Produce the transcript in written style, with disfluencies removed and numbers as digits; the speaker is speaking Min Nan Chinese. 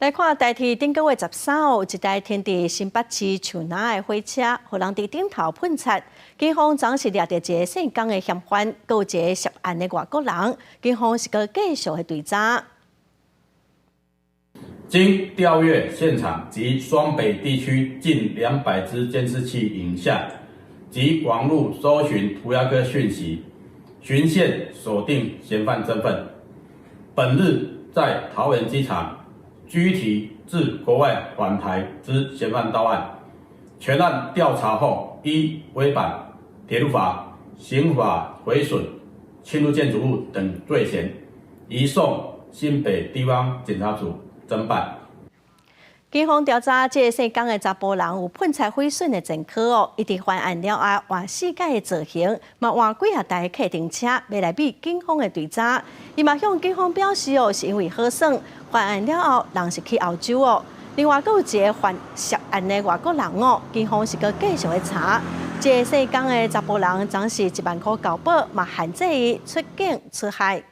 來看台鐵頂個月13號，有一台停佇新北市樹林的火車，予人佇頂頭噴漆。警方昨是掠著一个姓江的嫌犯，閣有一个涉案的外國人。警方是閣繼續的追查。經調閱現場及雙北地區近200支監視器影像及網路搜尋塗鴉哥訊息，循線鎖定嫌犯身份。本日在桃園機場拘提自國外返台之嫌犯到案，全案調查後，依違反鐵路法、刑法毀損、侵入建築物等罪嫌，移送新北地方檢察署偵辦。警方調查，這个姓江的查埔人有噴漆毀損的前科哦。伊佇犯案了後換四改的造型，嘛換幾仔台客運車，欲來避警方的追查。伊嘛向警方表示哦，是因為好耍。犯案了後，人是去歐洲哦。另外，閣有一个犯涉案的外國人哦，警方是閣繼續咧查。這个姓江的查埔人，昨是1萬箍交保，嘛限制伊出境出海。